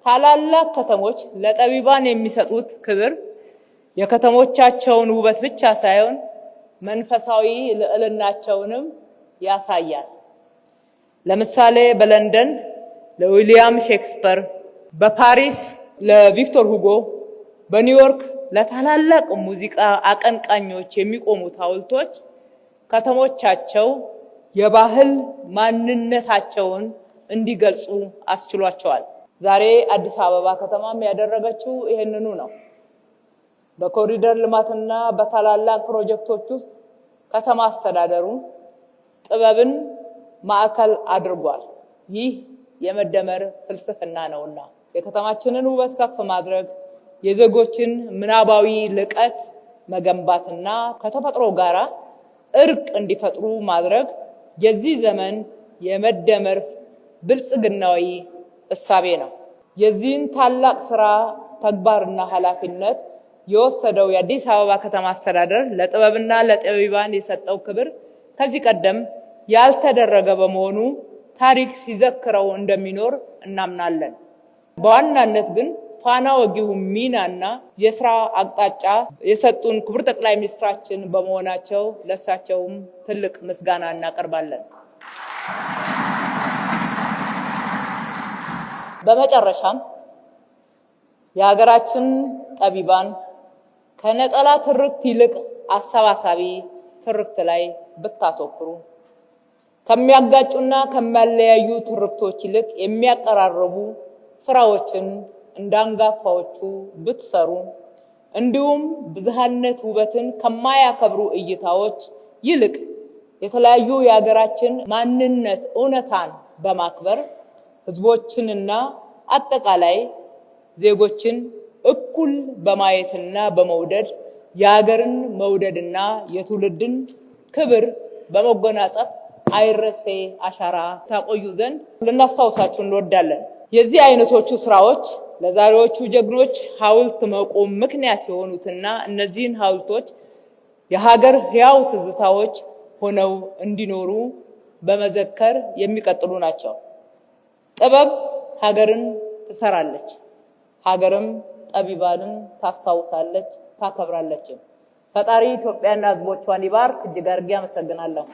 ታላላቅ ከተሞች ለጠቢባን የሚሰጡት ክብር የከተሞቻቸውን ውበት ብቻ ሳይሆን መንፈሳዊ ልዕልናቸውንም ያሳያል። ለምሳሌ በለንደን ለዊሊያም ሼክስፐር፣ በፓሪስ ለቪክቶር ሁጎ፣ በኒውዮርክ ለታላላቅ ሙዚቃ አቀንቃኞች የሚቆሙት ሐውልቶች ከተሞቻቸው የባህል ማንነታቸውን እንዲገልጹ አስችሏቸዋል። ዛሬ አዲስ አበባ ከተማም ያደረገችው ይህንኑ ነው። በኮሪደር ልማትና በታላላቅ ፕሮጀክቶች ውስጥ ከተማ አስተዳደሩ ጥበብን ማዕከል አድርጓል። ይህ የመደመር ፍልስፍና ነውና የከተማችንን ውበት ከፍ ማድረግ፣ የዜጎችን ምናባዊ ልቀት መገንባትና ከተፈጥሮ ጋር እርቅ እንዲፈጥሩ ማድረግ የዚህ ዘመን የመደመር ብልጽግናዊ እሳቤ ነው። የዚህን ታላቅ ስራ ተግባርና ኃላፊነት የወሰደው የአዲስ አበባ ከተማ አስተዳደር ለጥበብና ለጠቢባን የሰጠው ክብር ከዚህ ቀደም ያልተደረገ በመሆኑ ታሪክ ሲዘክረው እንደሚኖር እናምናለን። በዋናነት ግን ፋና ወጊው ሚናና የስራ አቅጣጫ የሰጡን ክቡር ጠቅላይ ሚኒስትራችን በመሆናቸው ለእሳቸውም ትልቅ ምስጋና እናቀርባለን። በመጨረሻም የሀገራችን ጠቢባን ከነጠላ ትርክት ይልቅ አሰባሳቢ ትርክት ላይ ብታተኩሩ፣ ከሚያጋጩና ከሚያለያዩ ትርክቶች ይልቅ የሚያቀራርቡ ስራዎችን እንዳንጋፋዎቹ ብትሰሩ፣ እንዲሁም ብዝሃነት ውበትን ከማያከብሩ እይታዎች ይልቅ የተለያዩ የሀገራችን ማንነት እውነታን በማክበር ህዝቦችንና አጠቃላይ ዜጎችን እኩል በማየትና በመውደድ የሀገርን መውደድና የትውልድን ክብር በመጎናጸፍ አይረሴ አሻራ ታቆዩ ዘንድ ልናስታውሳችሁ እንወዳለን። የዚህ አይነቶቹ ስራዎች ለዛሬዎቹ ጀግኖች ሐውልት መቆም ምክንያት የሆኑትና እነዚህን ሐውልቶች የሀገር ሕያው ትዝታዎች ሆነው እንዲኖሩ በመዘከር የሚቀጥሉ ናቸው። ጥበብ ሀገርን ትሰራለች፣ ሀገርም ጠቢባንን ታስታውሳለች፣ ታከብራለችም። ፈጣሪ ኢትዮጵያና ሕዝቦቿን ይባርክ። እጅግ አድርጌ አመሰግናለሁ።